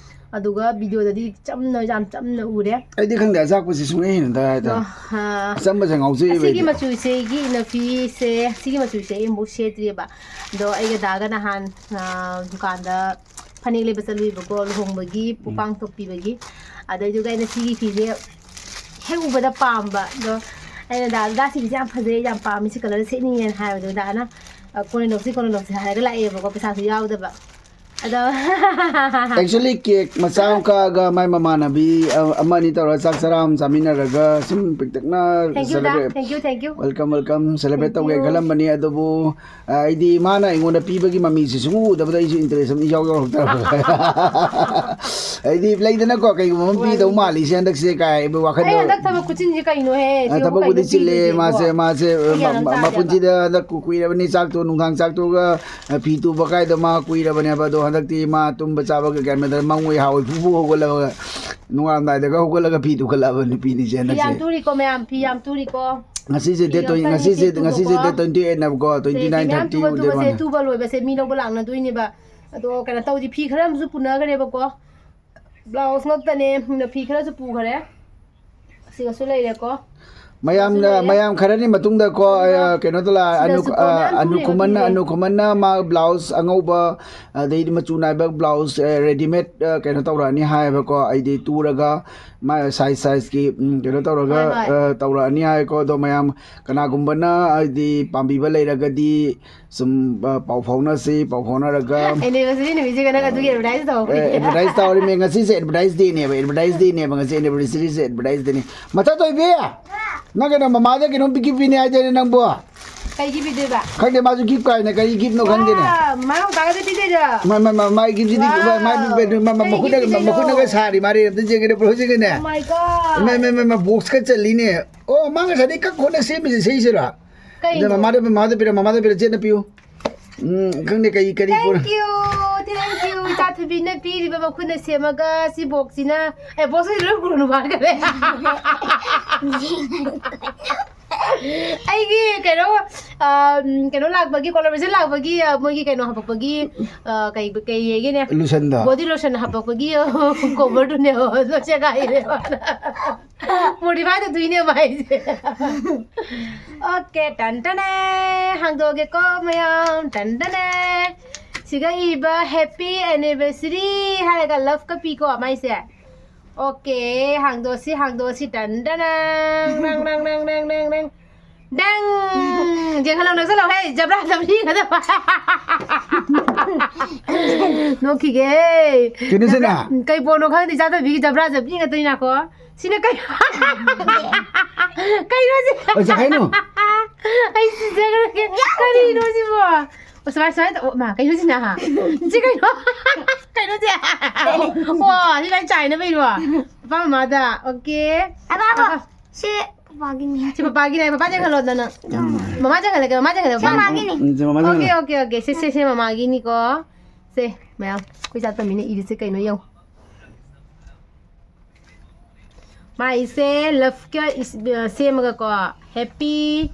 ꯑꯗꯨꯒ videoꯗꯗꯤ ꯆꯝꯅ, ꯌꯥꯝ ꯆꯝꯅ ꯎꯔꯦ꯫ ꯑꯩꯗꯤ ꯈꯪꯗꯦ, ꯑꯆꯥꯛꯄꯁꯤ ꯁꯨꯡꯍꯩ ꯍꯩꯅꯗꯕ ꯍꯥꯏꯇꯥꯔꯦ꯫ ꯑꯗꯣ, ꯑꯥ, ꯑꯆꯝꯕꯁꯦ ꯉꯥꯎꯖꯩꯕ ꯑꯁꯤꯒꯤ ꯑꯩꯗꯤ꯫ ꯃꯆꯨꯁꯤꯒꯤ ꯏꯅꯐꯤꯁꯦ, ꯁꯤꯒꯤ ꯃꯆꯨꯁꯦ ꯑꯩ ꯑꯃꯨꯛ ꯁꯦꯠꯇ꯭ꯔꯤꯑꯕ꯫ ꯑꯗꯣ ꯑꯩꯒ ꯗꯥꯒ ꯅꯍꯥꯟ, ꯑꯥ, ꯗꯨꯀꯥꯟꯗ ꯐꯅꯦꯛ ꯂꯩꯕ ꯆꯠꯂꯨꯏꯕꯀꯣ, ꯂꯨꯍꯣꯡꯕꯒꯤ ꯎꯝ꯫ ꯄꯨꯄꯥꯡ ꯊꯣꯛꯄꯤꯕꯒꯤ꯫ ꯑꯗꯩꯗꯨꯒ ꯑꯩꯅ ꯁꯤꯒꯤ ꯐꯤꯁꯦ ꯍꯦꯛ ꯎꯕꯗ ꯄꯥꯝꯕ꯫ ꯑꯗꯣ ꯑꯩꯅ ꯗꯥꯗ, "ꯗꯥ, ꯁꯤ ꯐꯤꯁꯦ ꯌꯥꯝ ꯐꯖꯩ, ꯌꯥꯝ ꯄꯥꯝꯃꯤ, ꯁꯤ colourꯁꯦ ꯁꯦꯠꯅꯤꯡꯉꯦꯅ" ꯍꯥꯏꯕꯗꯣ ꯗꯥꯅ, "ꯑ, ꯀꯣꯟꯅ ꯂꯧꯁꯤ, ꯀꯣꯟꯅ ꯂꯧꯁꯤ" ꯍꯥꯏꯔꯒ ꯂꯥꯛꯑꯦꯕꯀꯣ, ꯄꯩꯁꯥꯁꯨ ꯌꯥꯎꯗꯕ꯫ ꯑꯗꯣ actually cake ꯃꯆꯥ ꯑꯃ ꯀꯛꯑꯒ ꯃꯥꯏ ꯃꯃꯥꯟꯅꯕꯤ, ꯑ, ꯑꯃ ꯑꯅꯤ ꯇꯧꯔꯒ ꯆꯥꯛ ꯆꯔꯥ ꯑꯃ ꯆꯥꯃꯤꯟꯅꯔꯒ ꯁꯨꯝ ꯄꯤꯛꯇꯛꯅ Thank you, the. Celebrate꯫ Thank you, thank you꯫ Welcome, welcome꯫ Celebrate Thank ꯇꯧꯒꯦ you꯫ ꯈꯜꯂꯝꯕꯅꯤ, ꯑꯗꯨꯕꯨ, ꯑ, ꯑꯩꯗꯤ ꯃꯥꯅ ꯑꯩꯉꯣꯟꯗ ꯄꯤꯕꯒꯤ ꯃꯃꯤꯁꯦ ꯁꯨꯡꯎ ꯎꯗꯕꯗ ꯑꯩꯁꯨ interest ꯑꯃ ꯏꯌꯥꯎ ꯌꯥꯎꯔꯛꯇ꯭ꯔꯕ꯫ ꯑꯩꯗꯤ ꯂꯩꯗꯅꯀꯣ, ꯀꯩꯒꯨꯝꯕ ꯑꯃ ꯄꯤꯗꯧ ꯋꯥꯔꯤꯗꯤ꯫ ꯃꯥꯜꯂꯤꯁꯦ ꯍꯟꯗꯛꯁꯦ ꯀꯥꯏ ꯋꯥꯈꯜꯗꯣ꯫ ꯑꯩ ꯍꯟꯗꯛ ꯊꯕꯛ ꯈꯨꯆꯤꯟꯁꯦ ꯀꯩꯅꯣꯍꯦ? ꯑ, ꯁꯤꯕꯨ ꯊꯕꯛꯄꯨꯗꯤ ꯀꯩꯅꯣ ꯆꯤꯜꯂꯦ, ꯄꯤꯗꯣꯏꯁꯤꯕꯣ? ꯃꯥꯁꯦ, ꯃꯥꯁꯦ, ꯑꯩ ꯒ꯭ꯌꯥꯟ ꯃ-, ꯑꯃ ꯃ-, ꯇꯥꯗꯦꯕ꯫ ꯃꯄꯨꯟꯁꯤꯗ ꯍꯟꯗꯛ ꯀꯨ-, ꯀꯨꯏꯔꯕꯅꯤ ꯆꯥꯛꯇꯣ, ꯅꯨꯡꯗꯥꯡ ꯆꯥꯛꯇꯣꯒ, ꯑ, ꯐꯤ ꯇꯨꯕ ꯀꯥꯏꯗꯣ ꯃꯥ ꯀꯨꯏꯔꯕꯅꯦꯕ, ꯑꯗꯣ ꯍꯟꯗꯛꯇꯤ ꯃꯥ ꯇꯨꯝꯕ ꯆꯥꯕꯒ ꯒ꯭ꯌꯥꯟ ꯃꯦꯟ ꯇꯥꯗꯦ, ꯃꯪꯉꯣꯏ ꯍꯥꯎꯋꯣꯏ ꯐꯨꯐꯨ ꯍꯧꯒꯠꯂꯒ, ꯅꯣꯡꯉꯥꯜꯂꯝꯗꯥꯏꯗꯒ ꯍꯧꯒꯠꯂꯒ ꯐꯤ ꯇꯨꯈꯠꯂꯛꯑꯕ ꯅꯨꯄꯤꯅꯤꯁꯦ ꯐꯤ ꯌꯥꯝ ꯍꯟꯗꯛꯁꯦ꯫ ꯇꯨꯔꯤꯀꯣ ꯃꯌꯥꯝ, ꯐꯤ ꯌꯥꯝ ꯇꯨꯔꯤꯀꯣ꯫ ꯉꯁꯤꯁꯦ ꯐꯤ date twenty, ꯉꯥꯛꯇꯅꯤ ꯉꯁꯤꯁꯦ, ꯐꯤ ꯉꯁꯤꯁꯦ ꯇꯨꯕꯀꯣ꯫ Date twenty eight ꯅꯦꯕꯀꯣ, ꯁꯦ, twenty ꯐꯤ nine ꯃꯌꯥꯝ thirty ꯇꯨꯕ, ꯑꯣꯏꯗꯣꯏ ꯇꯨꯕꯁꯦ ꯃꯥꯜꯂꯦ꯫ ꯇꯨꯕ ꯂꯣꯏꯕꯁꯦ ꯃꯤ ꯂꯧꯕ ꯂꯥꯛꯅꯗꯣꯏꯅꯦꯕ꯫ ꯑꯗꯣ ꯀꯩꯅꯣ ꯇꯧꯗꯤ, ꯐꯤ ꯈꯔ ꯑꯃꯁꯨ ꯄꯨꯅꯈ꯭ꯔꯦꯕꯀꯣ꯫ ꯕ꯭ꯂꯥꯎꯁ ꯉꯥꯛꯇꯅꯦ, ꯐꯤ ꯈꯔꯁꯨ ꯄꯨꯈ꯭ꯔꯦ꯫ ꯑꯁꯤꯒꯁꯨ ꯂꯩꯔꯦꯀꯣ꯫ ꯃꯌꯥꯝꯅ, ꯁꯤꯒꯁꯨ ꯂꯩꯔꯦ꯫ ꯃꯌꯥꯝ ꯈꯔꯅꯤ ꯃꯇꯨꯡꯗꯀꯣ, ꯑꯗꯨꯒ ꯑ, ꯀꯩꯅꯣ ꯇꯧꯂ-, ꯑꯅꯨ-, ꯁꯤꯗꯁꯨ ꯀꯣ ꯑ, ꯃꯌꯥꯝ ꯑꯅꯨ ꯊꯨꯅ ꯈꯨꯃꯟꯅ, ꯌꯦꯡꯕꯤꯔꯦ꯫ ꯑꯅꯨ ꯈꯨꯃꯟꯅ ꯃꯥ ꯕ꯭ꯂꯥꯎꯁ ꯑꯉꯧꯕ, ꯑꯗꯩꯗꯤ ꯃꯆꯨ ꯅꯥꯏꯕ ꯕ꯭ꯂꯥꯎꯁ, ꯑ, readymade, ꯑ, ꯀꯩꯅꯣ ꯇꯧꯔꯛꯑꯅꯤ ꯍꯥꯏꯌꯦꯕꯀꯣ꯫ ꯑꯩꯗꯤ ꯇꯨꯔꯒ ꯃꯥ size, sizeꯀꯤ, ꯎꯝ, ꯀꯩꯅꯣ ꯇꯧꯔꯒ, ꯍꯣꯏ, ꯍꯣꯏ꯫ ꯑ, ꯇꯧꯔꯛꯑꯅꯤ ꯍꯥꯏꯀꯣ꯫ ꯑꯗꯣ ꯃꯌꯥꯝ ꯀꯅꯥꯒꯨꯝꯕꯅ ꯍꯥꯏꯗꯤ ꯄꯥꯝꯕꯤꯕ ꯂꯩꯔꯒꯗꯤ ꯁꯨꯝ, ꯑ, ꯄꯥꯎ ꯐꯥꯎꯅꯁꯤ, ꯄꯥꯎ ꯐꯥꯎꯅꯔꯒ Anniversary ꯅꯨꯃꯤꯠꯁꯤꯒ ꯅꯪ ꯑꯗꯨꯒꯤ advertise ꯇꯧꯍꯧꯕ ꯑꯦ, advertise ꯇꯧꯔꯤꯃꯦ꯫ ꯉꯁꯤꯁꯦ advertise dayꯅꯦꯕ, advertise dayꯅꯦꯕ ꯉꯁꯤ, anniversaryꯁꯦ advertise dayꯅꯤ꯫ ꯃꯆꯥ ꯊꯣꯏꯕꯤ, ꯅꯪ ꯀꯩꯅꯣ ꯃꯃꯥꯗ ꯀꯩꯅꯣꯝ gift ꯄꯤꯅꯤ ꯍꯥꯏꯗꯥꯏꯅꯦ ꯅꯪꯕꯨ? ꯀꯩꯒꯤ ꯄꯤꯗꯣꯏꯕ? ꯈꯪꯗꯦ, ꯃꯥꯁꯨ gift ꯀꯥꯏꯅ ꯀꯔꯤ giftꯅꯣ ꯈꯪꯗꯦꯅꯦ꯫ ꯋꯥ, ꯃꯥ ꯃꯄꯥꯒꯗꯤ ꯄꯤꯗꯣꯏꯔꯣ? ꯃꯥ, ꯃꯥ, ꯃꯥ, ꯃꯥꯏ giftꯁꯤꯗꯤ, ꯋꯥ꯫ ꯃꯥ, ꯃꯥ, ꯃꯥ, ꯃꯥ, ꯀꯔꯤ ꯃꯈꯨꯠꯅꯒ, gift ꯄꯤꯗꯣꯏꯅꯣ? ꯃꯈꯨꯠꯅꯒ ꯁꯥꯔꯤ ꯃꯥꯜꯂꯦ, ꯑꯝꯇ ꯌꯦꯡꯒꯦꯅꯦ, ꯍꯧꯖꯤꯛꯀꯤꯅꯦ꯫ Oh my God꯫ ꯃꯥ, ꯃꯥ, ꯃꯥ, ꯃꯥ, boxꯀ ꯆꯜꯂꯤꯅꯦ꯫ ꯑꯣ, ꯃꯥ ꯉꯁꯥꯏꯗꯩ ꯀꯛ ꯈꯣꯠꯅ ꯁꯦꯝꯃꯤꯁꯦ ꯁꯤꯁꯤꯔꯣ? ꯀꯩꯅꯣ? ꯑꯗ ꯃꯃꯥꯗ, ꯃꯃꯥꯗ ꯄꯤꯔꯣ, ꯃꯃꯥꯗ ꯄꯤꯔꯣ, ꯆꯦꯠꯅ ꯄꯤꯌꯨ꯫ ꯎꯝ, ꯈꯪꯗꯦ, ꯀꯩ, ꯀꯔꯤ poor-, Thank you, thank you꯫ ꯏꯆꯥ ꯊꯣꯏꯕꯤꯅ ꯄꯤꯔꯤꯕ ꯃꯈꯨꯠꯅ ꯁꯦꯝꯃꯒ ꯁꯤ boxꯁꯤꯅ, ꯑꯦ, boxꯁꯤꯗꯤ ꯂꯣꯏ ꯄꯨꯔꯅꯨ ꯃꯥ ꯀꯔꯤ? ꯑꯩꯒꯤ ꯀꯩꯅꯣ, ꯑ, ꯎꯝ, ꯀꯩꯅꯣ ꯂꯥꯛꯄꯒꯤ, collaboration ꯂꯥꯛꯄꯒꯤ, ꯑ, ꯃꯣꯏꯒꯤ ꯀꯩꯅꯣ ꯍꯥꯄꯛꯄꯒꯤ, ꯑ, ꯀꯩ, ꯀꯩ ꯍꯥꯏꯒꯦꯅꯦ? Lotionꯗꯣ? Body lotion ꯍꯥꯄꯛꯄꯒꯤ, ꯑ, coverꯗꯨꯅꯦ, ꯑ, ꯂꯣꯏ ꯆꯦꯈꯥꯏꯔꯦ꯫ Modify ꯇꯧꯗꯣꯏꯅꯦꯕ ꯑꯩꯁꯦ꯫ Okay, ꯇꯟ ꯇꯅꯦ꯫ ꯍꯥꯡꯗꯣꯛꯑꯒꯦꯀꯣ ꯃꯌꯥꯝ, ꯇꯟ ꯇꯅꯦ꯫ ꯁꯤꯒ ꯏꯕ "Happy anniversary" ꯍꯥꯏꯔꯒ loveꯀ ꯄꯤꯀꯣ ꯃꯥꯏꯁꯦ꯫ Okay, ꯍꯥꯡꯗꯣꯛꯑꯁꯤ, ꯍꯥꯡꯗꯣꯛꯑꯁꯤ, ꯇꯟ ꯇꯅ꯫ ꯅꯪ, ꯅꯪ, ꯅꯪ, ꯅꯪ, ꯅꯪ, ꯅꯪ꯫ ꯗꯪ! ꯌꯦꯡꯍꯜꯂꯣ, ꯅꯛꯁꯜꯂꯣ, ꯍꯦ, ꯖꯕ꯭ꯔꯥ ꯖꯕ꯭ꯔꯤ ꯉꯥꯛꯇ꯫ ꯅꯣꯛꯈꯤꯒꯦ꯫ ꯀꯩꯅꯣ ꯁꯤꯅ? ꯖꯕ꯭ꯔꯥ, ꯀꯩ ꯄꯣꯠꯅꯣ ꯈꯪꯗꯦ, ꯏꯆꯥ ꯊꯣꯏꯕꯤꯒꯤ ꯖꯕ꯭ꯔꯥ ꯖꯕ꯭ꯔꯤ ꯉꯥꯛꯇꯅꯤꯅꯀꯣ꯫ ꯁꯤꯅ ꯀꯩ-, ꯀꯩꯅꯣ ꯁꯤ? ꯑꯣ, ꯁꯤ ꯀꯩꯅꯣ? ꯑꯩ ꯁꯤꯖꯈ꯭ꯔꯒꯦ꯫ ꯀꯔꯤꯅꯣ ꯁꯤꯕꯣ? ꯑꯣ, ꯁꯨꯃꯥꯏ, ꯁꯨꯃꯥꯏꯅ ꯇꯧ-, ꯑꯣ, ꯃꯥ, ꯀꯩꯅꯣ ꯁꯤꯅ? ꯁꯤ ꯀꯩꯅꯣ? ꯀꯩꯅꯣ ꯁꯤ? ꯑꯣ, ꯁꯤ ꯂꯣꯏ ꯆꯥꯏꯅꯕꯩꯔꯣ? ꯄꯄꯥ ꯃꯃꯥꯗ꯫ Okay꯫ ꯑꯕꯥꯕ꯫ ꯑ, ꯑ꯫ ꯁꯤ ꯄꯄꯥꯒꯤꯅꯤ꯫ ꯁꯤ ꯄꯄꯥꯒꯤꯅꯦ꯫ ꯄꯄꯥ ꯆꯦꯟꯈꯠꯂꯣ, ꯅꯪ꯫ ꯎꯝ꯫ ꯃꯃꯥ ꯆꯦꯟꯈꯠꯂꯒꯦ, ꯃꯃꯥ ꯆꯦꯟꯈꯠꯂꯒꯦ, ꯁꯤ ꯄꯄꯥ꯫ ꯃꯃꯥꯒꯤꯅꯤ꯫ ꯎꯝ, ꯁꯤ ꯃꯃꯥ ꯆꯦꯟꯈꯠꯂꯣ꯫ Okay, okay, okay꯫ ꯁꯦ, ꯁꯦ, ꯁꯦ, ꯃꯃꯥꯒꯤꯅꯤꯀꯣ꯫ ꯁꯦ, ꯃꯌꯥꯝ ꯑꯩꯈꯣꯏ ꯆꯥ ꯇꯝꯃꯤꯅ ꯏꯔꯤꯁꯦ ꯀꯩꯅꯣ ꯌꯦꯡꯉꯨ꯫ ꯃꯥꯏꯁꯦ ꯂꯞꯀ ꯏꯁ-, ꯑ, ꯁꯦꯝꯃꯒꯀꯣ, "Happy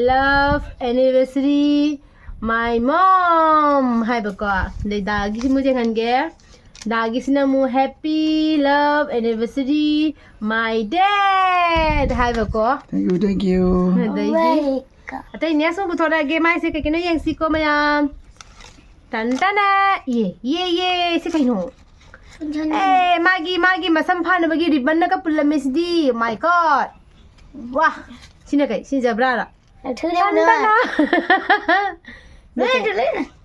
love anniversary, my mom" ꯍꯥꯏꯕꯀꯣ꯫ ꯑꯗꯩ ꯗꯥꯒꯤꯁꯤ ꯑꯃꯨꯛ ꯌꯦꯡꯍꯟꯒꯦ꯫ ꯗꯥꯒꯤꯁꯤꯅ ꯑꯃꯨꯛ, "Happy love anniversary, my dad" ꯍꯥꯏꯕꯀꯣ꯫ Thank you, thank you. ꯑꯗꯩꯗꯤ ꯑꯇꯩ next ꯑꯃꯨꯛ ꯄꯨꯊꯣꯔꯛꯑꯒꯦ꯫ ꯃꯥꯏꯁꯦ ꯀꯩ ꯀꯩꯅꯣ ꯌꯦꯡꯁꯤꯀꯣ ꯃꯌꯥꯝ꯫ ꯇꯟ ꯇꯅ꯫ ꯏꯌꯦ, ꯏꯌꯦ, ꯏꯌꯦ꯫ ꯁꯤ ꯀꯩꯅꯣ? ꯑꯦ, ꯃꯥꯒꯤ, ꯃꯥꯒꯤ ꯃꯁꯝ ꯐꯥꯅꯕꯒꯤ ribbonꯅꯒ ꯄꯨꯜꯂꯝꯃꯦ ꯁꯤꯗꯤ꯫ My God! ꯋꯥ! ꯁꯤꯅ ꯀꯩ? ꯁꯤ zebraꯔꯣ? ꯇꯟ ꯇꯅ꯫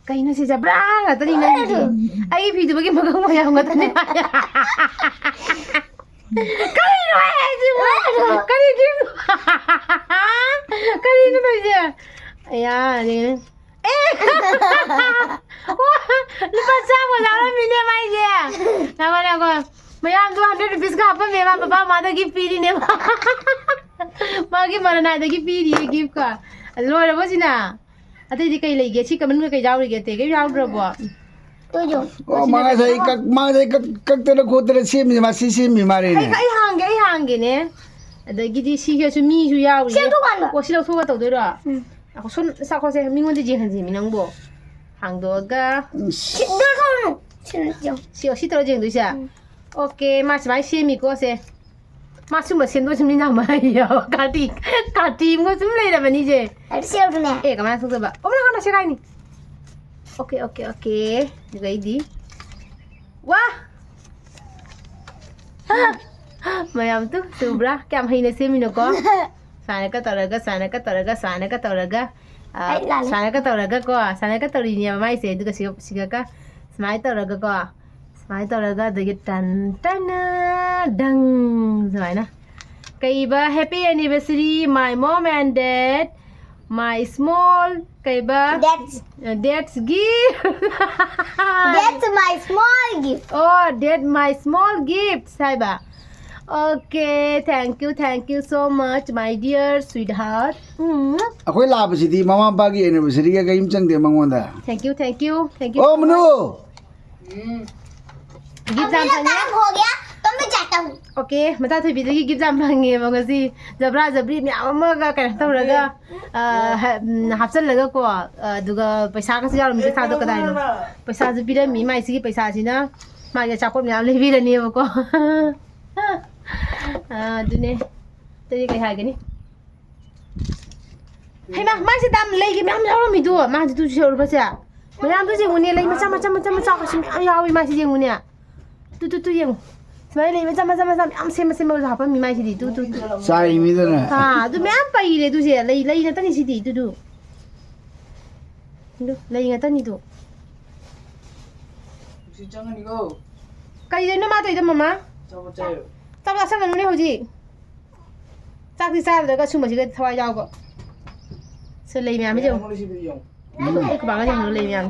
ꯀꯩꯅꯣ ꯁꯤ zebra ꯉꯥꯛꯇꯅꯤ ꯅꯪꯒꯤꯗꯤ? ꯑꯩꯒꯤ ꯐꯤꯗꯨꯕꯒꯤ ꯃꯒꯛ ꯃꯌꯥꯝ ꯉꯥꯛꯇꯅꯤ꯫ ꯀꯔꯤꯅꯣ ꯑꯩ ꯍꯥꯏꯁꯤꯕꯨ? ꯀꯔꯤ gift? ꯀꯔꯤꯅꯣ ꯇꯧꯔꯤꯁꯦ? ꯑꯌꯥ, ꯑꯦ! ꯂꯨꯄꯥ ꯆꯥꯝꯃ ꯌꯥꯎꯔꯝꯃꯤꯅꯦ ꯃꯥꯏꯁꯦ꯫ ꯉꯥꯏꯈꯣ, ꯉꯥꯏꯈꯣ꯫ ꯃꯌꯥꯝꯗꯣ hundred rupeesꯀ ꯍꯥꯞꯄꯝꯃꯦ꯫ ꯃꯥ ꯕꯕꯥ ꯃꯃꯥꯗꯒꯤ ꯄꯤꯔꯤꯅꯦ꯫ ꯃꯥꯒꯤ ꯃꯔꯅꯥꯏꯗꯒꯤ ꯄꯤꯔꯤꯌꯦ giftꯀ꯫ ꯂꯣꯏꯔꯕꯣ ꯁꯤꯅ? ꯑꯇꯩꯗꯤ ꯀꯩ ꯂꯩꯒꯦ? ꯁꯤ ꯃꯅꯨꯡꯗ ꯀꯩ ꯌꯥꯎꯔꯤꯒꯦ? ꯑꯇꯩ ꯀꯩꯝ ꯌꯥꯎꯗ꯭ꯔꯕꯣ? ꯑꯣ, ꯃꯥ ꯉꯁꯥꯏ ꯀꯛ-, ꯃꯥ ꯉꯁꯥꯏ ꯀꯛ-, ꯀꯛꯇꯅ ꯈꯣꯠꯇꯅ ꯁꯦꯝꯃꯤ, ꯃꯥ ꯁꯤ ꯁꯦꯝꯃꯤ ꯃꯥꯜꯂꯦꯅꯦ꯫ ꯑꯩ, ꯑꯩ ꯍꯥꯡꯒꯦ, ꯑꯩ ꯍꯥꯡꯒꯦꯅꯦ꯫ ꯑꯗꯒꯤꯗꯤ ꯁꯤꯒꯁꯨ ꯃꯤꯁꯨ ꯌꯥꯎꯔꯤꯌꯦ꯫ ꯁꯦꯝꯗꯣꯛꯀꯥꯟꯗ꯫ ꯑꯣ, ꯁꯤ ꯂꯧꯊꯣꯛꯑꯒ ꯇꯧꯗꯣꯏꯔꯣ? ꯎꯝ꯫ ꯑꯩꯈꯣꯏ ꯁꯣꯝ ꯆꯥꯛꯈꯣꯁꯦ ꯃꯤꯉꯣꯟꯗ ꯌꯦꯡꯍꯟꯁꯤꯃꯤ ꯅꯪꯕꯣ꯫ ꯍꯥꯡꯗꯣꯛꯑꯒ꯫ ꯁꯤ, ꯗꯣꯔ ꯈꯥꯛꯎꯅꯨ꯫ ꯁꯤꯅ ꯌꯦꯡꯉꯨ꯫ ꯁꯤ, ꯁꯤ ꯇꯧꯔ ꯌꯦꯡꯗꯣꯏꯁꯦ? ꯎꯝ꯫ ꯑꯣꯀꯦ, ꯃꯥ ꯁꯨꯃꯥꯏꯅ ꯁꯦꯝꯃꯤꯀꯣ ꯁꯦ꯫ ꯃꯥ ꯁꯨꯝꯕ ꯁꯦꯝꯗꯣꯛ ꯁꯦꯝꯖꯤꯟ ꯌꯥꯝ ꯍꯩꯌꯦ꯫ ꯀꯥꯇꯤ, ꯀꯥꯇꯤ ꯑꯃꯒ ꯁꯨꯝ ꯂꯩꯔꯕꯅꯤꯁꯦ꯫ ꯑꯗꯨ ꯁꯦꯝꯗꯨꯅꯦ꯫ ꯑꯦ, ꯀꯃꯥꯏꯅ ꯊꯣꯛꯇꯣꯏꯕ? ꯑꯣ, ꯃꯥ ꯍꯥꯟꯅ ꯁꯦꯒꯥꯏꯅꯤ꯫ Okay, okay, okay. ꯑꯗꯨꯒ ꯑꯩꯗꯤ꯫ ꯋꯥ! ꯃꯌꯥꯝ ꯇꯨ, ꯆꯨꯕ꯭ꯔꯥ? ꯀꯌꯥꯝ ꯍꯩꯅ ꯁꯦꯝꯃꯤꯅꯣꯀꯣ? ꯁꯨꯃꯥꯏꯅꯒ ꯇꯧꯔꯒ, ꯁꯨꯃꯥꯏꯅꯒ ꯇꯧꯔꯒ, ꯁꯨꯃꯥꯏꯅꯒ ꯇꯧꯔꯒ, ꯑ, ꯑꯩ ꯂꯥꯜꯂꯦ꯫ ꯁꯨꯃꯥꯏꯅꯒ ꯇꯧꯔꯒꯀꯣ, ꯁꯨꯃꯥꯏꯅꯒ ꯇꯧꯔꯤꯅꯦꯕ ꯃꯥꯏꯁꯦ꯫ ꯑꯗꯨꯒ ꯁꯤꯒ, ꯁꯤꯒꯀ ꯁꯨꯃꯥꯏꯅ ꯇꯧꯔꯒꯀꯣ, ꯁꯨꯃꯥꯏꯅ ꯇꯧꯔꯒ, ꯑꯗꯒꯤ ꯇꯟ ꯇꯅ ꯗꯪ ꯁꯨꯃꯥꯏꯅ꯫ ꯀꯩꯕ? "Happy anniversary, my mom and dad, my small" ꯀꯩꯕ? That's, uh, "That's gift." That's my small gift. Oh, that my small gifts ꯍꯥꯏꯕ꯫ Okay, thank you, thank you so much, my dear sweetheart. Mm. ꯑꯩꯈꯣꯏ ꯂꯥꯛꯄꯁꯤꯗꯤ ꯃꯃꯥ ꯃꯄꯥꯒꯤ anniversary ꯒ ꯀꯔꯤꯝ ꯆꯪꯗꯦ ꯃꯉꯣꯟꯗ꯫ Thank you, thank you, thank you. ꯑꯣ ꯃꯅꯨ꯫ Gift ꯌꯥꯝ ꯐꯪꯉꯦ꯫ काम हो गया तो मैं जाता हूँ। Okay, ꯃꯆꯥ ꯊꯣꯏꯕꯤꯗꯒꯤ gift ꯌꯥꯝ ꯐꯪꯉꯦꯕ ꯉꯁꯤ꯫ ꯖꯕ꯭ꯔꯥ ꯖꯕ꯭ꯔꯤ ꯃꯌꯥꯝ ꯑꯃꯒ ꯀꯩꯅꯣ ꯇꯧꯔꯒ, ꯑ, ꯍꯥ-, ꯎꯝ, ꯍꯥꯞꯆꯜꯂꯒꯀꯣ, ꯑ, ꯑꯗꯨꯒ ꯄꯩꯁꯥꯒꯁꯨ ꯌꯥꯎꯔꯝꯃꯤ꯫ ꯄꯩꯁꯥꯗꯣ ꯀꯗꯥꯏꯅꯣ? ꯄꯩꯁꯥꯁꯨ ꯄꯤꯔꯝꯃꯤ꯫ ꯃꯥꯏ ꯁꯤꯒꯤ ꯄꯩꯁꯥꯁꯤꯅ ꯃꯥꯒꯤ ꯑꯆꯥꯄꯣꯠ ꯃꯌꯥꯝ ꯂꯩꯕꯤꯔꯅꯦꯕꯀꯣ꯫ ꯑ, ꯑꯗꯨꯅꯦ꯫ ꯑꯇꯩꯗꯤ ꯀꯩ ꯍꯥꯏꯒꯅꯤ? ꯍꯩꯃꯥ, ꯃꯥꯏꯁꯦ ꯗꯥꯝ ꯂꯩꯒꯤ ꯃꯌꯥꯝ ꯌꯥꯎꯔꯝꯃꯤꯗꯣ꯫ ꯃꯥꯁꯦ ꯇꯨ ꯁꯦ ꯎꯔꯕꯁꯦ? ꯃꯌꯥꯝꯗꯨ ꯌꯦꯡꯉꯨꯅꯦ, ꯂꯩ ꯃꯆꯥ, ꯃꯆꯥ, ꯃꯆꯥ, ꯃꯆꯥ ꯀꯩꯁꯨ ꯃꯌꯥꯝ ꯌꯥꯎꯏ ꯃꯥꯏꯁꯦ ꯌꯦꯡꯉꯨꯅꯦ꯫ ꯇꯨ, ꯇꯨ, ꯇꯨ ꯌꯦꯡꯉꯨ꯫ ꯁꯨꯃꯥꯏꯅ ꯂꯩ ꯃꯆꯥ, ꯃꯆꯥ, ꯃꯆꯥ ꯃꯌꯥꯝ ꯁꯦꯝꯃ, ꯁꯦꯝꯃꯒꯁꯨ ꯍꯥꯞꯄꯝꯃꯤ ꯃꯥꯏꯁꯤꯗꯤ꯫ ꯇꯨ, ꯇꯨ, ꯇꯨ꯫ ꯆꯥꯏꯃꯤꯗꯅ꯫ ꯑꯥ, ꯑꯗꯨ ꯃꯌꯥꯝ ꯄꯩꯔꯦ ꯑꯗꯨꯁꯦ꯫ ꯂꯩ, ꯂꯩ ꯉꯥꯛꯇꯅꯤ ꯁꯤꯗꯤ, ꯇꯨ, ꯇꯨ꯫ ꯑꯗꯨ ꯂꯩ ꯉꯥꯛꯇꯅꯤꯗꯣ꯫ ꯅꯨꯡꯁꯤꯠ ꯆꯪꯉꯅꯤꯀꯣ꯫ ꯀꯩꯗꯩꯅꯣ ꯃꯥ ꯇꯧꯔꯤꯗꯣ, ꯃꯃꯥ? ꯑꯆꯥꯄꯣꯠ ꯆꯥꯏꯕ꯫ ꯆꯥꯛ ꯆꯥꯁꯟꯒꯅꯨꯅꯦ ꯍꯧꯖꯤꯛ꯫ ꯆꯥꯛꯇꯤ ꯆꯥꯔꯨꯗ꯭ꯔꯒ ꯁꯨꯝꯕꯁꯤꯒ ꯊꯋꯥꯏ ꯌꯥꯎꯕ꯫ ꯁꯤ ꯂꯩ ꯃꯌꯥꯝꯁꯦ ꯌꯦꯡꯉꯨ꯫ ꯃꯌꯥꯝ ꯁꯤꯗ ꯌꯦꯡꯉꯨ꯫ ꯑꯩ ꯈꯨꯕꯥꯛꯅ ꯌꯦꯡꯉꯨ ꯂꯩ ꯃꯌꯥꯝ꯫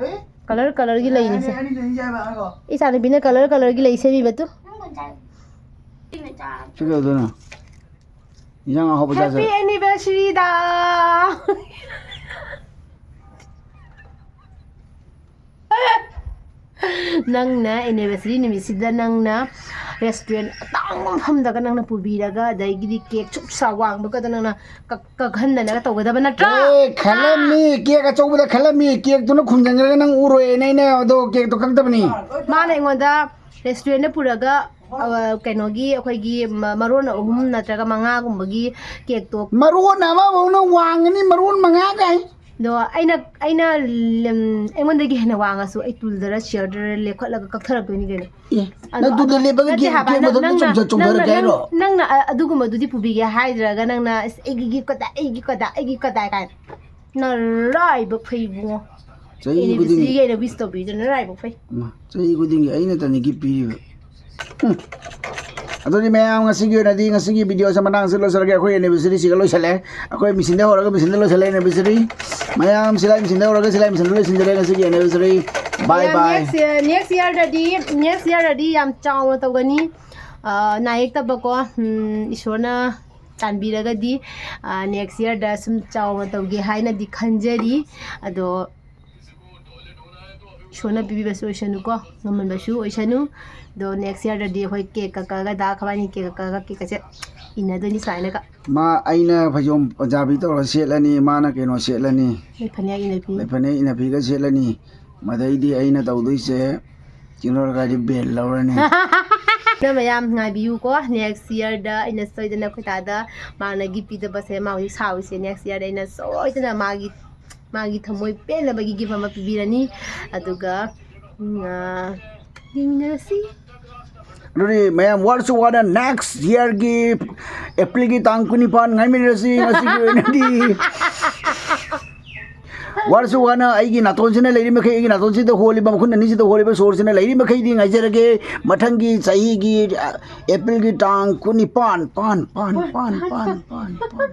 ꯍꯦ? ꯀꯂꯔ ꯀꯂꯔꯒꯤ ꯂꯩꯅꯤꯁꯦ꯫ ꯑꯅꯤ, ꯑꯅꯤ, ꯑꯅꯤ ꯆꯥꯏꯕ ꯍꯥꯏꯀꯣ꯫ ꯏꯆꯥꯅꯨꯄꯤꯅ ꯀꯂꯔ ꯀꯂꯔꯒꯤ ꯂꯩ ꯁꯦꯝꯕꯤꯕ ꯇꯨ꯫ ꯁꯤ ꯀꯩꯗꯧꯗꯣꯏꯅꯣ? ꯏꯟꯖꯥꯡ ꯑꯍꯥꯎꯕ Happy ꯆꯥꯁꯦ꯫ Anniversary ꯗ꯫ ꯅꯪꯅ anniversary ꯅꯨꯃꯤꯠꯁꯤꯗ ꯅꯪꯅ restaurant ꯑꯇꯥꯡꯕ ꯃꯐꯝꯗꯒ ꯅꯪꯅ ꯄꯨꯕꯤꯔꯒ, ꯑꯗꯒꯤꯗꯤ cake ꯁꯨꯛ ꯁꯥ ꯋꯥꯡꯕꯒꯗ ꯅꯪꯅ ꯀꯛ-, ꯀꯛꯍꯟꯗꯅꯒ ꯇꯧꯒꯗꯕ ꯅꯠꯇ꯭ꯔꯥ? ꯑꯦ, ꯈꯜꯂꯝꯃꯤ, cake ꯑꯆꯧꯕꯗ ꯈꯜꯂꯝꯃꯤ, cake ꯇꯨꯅ ꯈꯨꯝꯖꯤꯟꯈ꯭ꯔꯒ ꯅꯪ ꯎꯔꯣꯏꯅ ꯑꯩꯅ ꯑꯗꯣ cake ꯇꯣ ꯀꯛꯇꯕꯅꯤ꯫ ꯃꯥꯅ ꯑꯩꯉꯣꯟꯗ restaurant ꯗ ꯄꯨꯔꯒ, ꯑ, ꯀꯩꯅꯣꯒꯤ, ꯑꯩꯈꯣꯏꯒꯤ ꯃ-, ꯃꯔꯣꯟ ꯑꯍꯨꯝ ꯅꯠꯇ꯭ꯔꯒ ꯃꯉꯥꯒꯨꯝꯕꯒꯤ cake ꯇꯣ꯫ ꯃꯔꯣꯟ ꯑꯃꯐꯧꯅ ꯋꯥꯡꯉꯅꯤ, ꯃꯔꯣꯟ ꯃꯉꯥ ꯀꯥꯏ꯫ ꯑꯗꯣ ꯑꯩꯅ, ꯑꯩꯅ, ꯎꯝ, ꯑꯩꯉꯣꯟꯗꯒꯤ ꯍꯦꯟꯅ ꯋꯥꯡꯉꯁꯨ ꯑꯩ ꯇꯨꯜꯗꯔ chair ꯗꯔ ꯂꯦꯞꯈꯠꯂꯒ ꯀꯛꯊꯔꯛꯇꯣꯏꯅꯤ ꯀꯩꯅꯣ꯫ ꯑꯦ, ꯑꯗꯣ, ꯅꯪ ꯇꯨꯗ ꯑꯗꯣ, ꯂꯦꯞꯄꯒ ꯅꯠꯇꯦ cake, ꯍꯥꯏꯕ, cake ꯃꯊꯛꯇ ꯅꯪꯅ, ꯆꯣꯡꯊ-, ꯆꯣꯡꯊꯔꯛꯀꯦ ꯅꯪꯅ, ꯍꯥꯏꯔꯣ? ꯅꯪꯅ, ꯑ-, ꯑꯗꯨꯒꯨꯝꯕꯗꯨꯗꯤ ꯄꯨꯕꯤꯒꯦ ꯍꯥꯏꯗ꯭ꯔꯒ ꯅꯪꯅ, "ꯑꯁ, ꯑꯩꯒꯤ gift ꯀꯗꯥꯏ, ꯑꯩꯒꯤ ꯀꯗꯥꯏ, ꯑꯩꯒꯤ ꯀꯗꯥꯏ?" ꯀꯥꯏꯅ꯫ ꯅꯔꯥꯏꯕꯛ ꯐꯩ ꯏꯕꯨꯡꯉꯣ꯫ ꯆꯍꯤ Anniversary ꯈꯨꯗꯤꯡꯒꯤ, ꯒꯤ ꯑꯩꯅ wish ꯇꯧꯕꯤꯗꯣ ꯅꯔꯥꯏꯕꯛ ꯐꯩ꯫ ꯃꯥ, ꯆꯍꯤ ꯈꯨꯗꯤꯡꯒꯤ ꯑꯩꯅ ꯇꯅꯤ gift ꯄꯤꯔꯤꯕ꯫ ꯎꯝ꯫ ꯑꯗꯨꯗꯤ ꯃꯌꯥꯝ, ꯉꯁꯤꯒꯤ ꯑꯣꯏꯅꯗꯤ ꯉꯁꯤꯒꯤ video ꯁꯦ ꯃꯇꯥꯡꯁꯤꯗ ꯂꯣꯏꯁꯤꯜꯂꯒꯦ꯫ ꯑꯩꯈꯣꯏ anniversary ꯁꯤꯒ ꯂꯣꯏꯁꯤꯜꯂꯦ꯫ ꯑꯩꯈꯣꯏ ꯃꯦꯆꯤꯟꯗ ꯍꯧꯔꯒ ꯃꯦꯆꯤꯟꯗ ꯂꯣꯏꯁꯤꯜꯂꯦ anniversary꯫ ꯃꯌꯥꯝ ꯁꯤꯂꯥꯏ ꯃꯦꯆꯤꯟꯗ ꯍꯧꯔꯒ ꯁꯤꯂꯥꯏ ꯃꯦꯆꯤꯟꯗ ꯂꯣꯏꯁꯤꯟꯖꯔꯦ ꯉꯁꯤꯒꯤ anniversary꯫ Bye ꯃꯌꯥꯝ, bye꯫ next year, next year ꯗꯗꯤ, next year ꯗꯗꯤ ꯌꯥꯝ ꯆꯥꯎꯅ ꯇꯧꯒꯅꯤ꯫ ꯅꯥ ꯌꯦꯛꯇꯕꯀꯣ, ꯏꯁꯣꯔꯅ ꯆꯥꯟꯕꯤꯔꯒꯗꯤ ꯅꯦꯛꯁ ꯌꯔꯗ ꯁꯨꯝ ꯆꯥꯎꯅ ꯇꯧꯒꯦ ꯍꯥꯏꯅꯗꯤ ꯈꯟꯖꯔꯤ꯫ ꯑꯗꯣ ꯏꯁꯣꯔꯅ ꯄꯤꯕꯤꯕꯁꯨ ꯑꯣꯏꯁꯅꯨꯀꯣ, ꯉꯝꯍꯟꯕꯁꯨ ꯑꯣꯏꯁꯅꯨ꯫ ꯑꯗꯣ ꯅꯦꯛꯁ ꯌꯔꯗꯗꯤ ꯑꯩꯈꯣꯏ ꯀꯦꯛ ꯀꯛꯑꯒ ꯗꯥ ꯈꯕꯥꯏꯅꯤ ꯀꯦꯛ ꯀꯛꯑꯒ ꯀꯦꯛ ꯑꯁꯦ ꯏꯟꯅꯗꯣꯏꯅꯤ ꯁꯨꯃꯥꯏꯅꯒ꯫ ꯃꯥ ꯑꯩꯅ ꯐꯩꯖꯣꯝ ꯄꯟꯖꯥꯕꯤ ꯇꯧꯔ ꯁꯦꯠꯂꯅꯤ, ꯃꯥꯅ ꯀꯩꯅꯣ ꯁꯦꯠꯂꯅꯤ, ꯂꯩ ꯐꯅꯦꯛ ꯏꯟꯅꯕꯤ꯫ ꯂꯩ ꯐꯅꯦꯛ ꯏꯟꯅꯕꯤꯒ ꯁꯦꯠꯂꯅꯤ꯫ ꯃꯗꯩꯗꯤ ꯑꯩꯅ ꯇꯧꯗꯣꯏꯁꯦ ꯆꯤꯡꯂꯣꯔ ꯒꯥꯔꯤ ꯕꯦꯜ ꯂꯧꯔꯅꯤ꯫ ꯑꯗꯨꯅ ꯃꯌꯥꯝ ꯉꯥꯏꯕꯤꯌꯨꯀꯣ, ꯅꯦꯛꯁ ꯌꯔꯗ ꯑꯩꯅ ꯁꯣꯏꯗꯅ ꯑꯩꯈꯣꯏ ꯗꯥꯗ ꯃꯥꯅ ꯒꯤꯐ ꯄꯤꯗꯕꯁꯦ ꯃꯥ ꯍꯧꯖꯤꯛ ꯁꯥꯎꯔꯤꯁꯦ, ꯅꯦꯛꯁ ꯌꯔꯗ ꯑꯩꯅ ꯁꯣꯏꯗꯅ ꯃꯥꯒꯤ ꯃꯥꯒꯤ ꯊꯃꯣꯏ ꯄꯦꯟꯅꯕꯒꯤ ꯒꯤꯐ ꯑꯃ ꯄꯤꯕꯤꯔꯅꯤ꯫ ꯑꯗꯨꯒ ꯎꯝ, ꯑ, ꯌꯦꯡꯃꯤꯟꯅꯔꯁꯤ꯫ ꯑꯗꯨꯗꯤ ꯃꯌꯥꯝ ꯋꯥꯔꯁꯨ ꯋꯥꯅ ꯅꯦꯛꯁ ꯌꯔꯒꯤ ꯑꯦꯄ꯭ꯔꯤꯜꯒꯤ ꯇꯥꯡ ꯀꯨꯟꯅꯤꯄꯥꯟ ꯉꯥꯏꯃꯤꯟꯅꯔꯁꯤ꯫ ꯉꯁꯤꯒꯤ ꯑꯣꯏꯅꯗꯤ ꯋꯥꯔꯁꯨ ꯋꯥꯅ ꯑꯩꯒꯤ ꯅꯥꯇꯣꯟꯁꯤꯅ ꯂꯩꯔꯤ ꯃꯈꯩ, ꯑꯩꯒꯤ ꯅꯥꯇꯣꯟꯁꯤꯗ ꯍꯣꯜꯂꯤꯕ, ꯃꯈꯨꯟ ꯑꯅꯤꯁꯤꯗ ꯍꯣꯜꯂꯤꯕ ꯁꯣꯔꯁꯤꯅ ꯂꯩꯔꯤ ꯃꯈꯩꯗꯤ ꯉꯥꯏꯖꯔꯒꯦ꯫ ꯃꯊꯪꯒꯤ ꯆꯍꯤꯒꯤ, ꯑ, ꯑꯦꯄ꯭ꯔꯤꯜꯒꯤ ꯇꯥꯡ ꯀꯨꯟꯅꯤꯄꯥꯟ, ꯄꯥꯟ, ꯄꯥꯟ, ꯄꯥꯟ, ꯄꯥꯟ, ꯄꯥꯟ, ꯄꯥꯟ꯫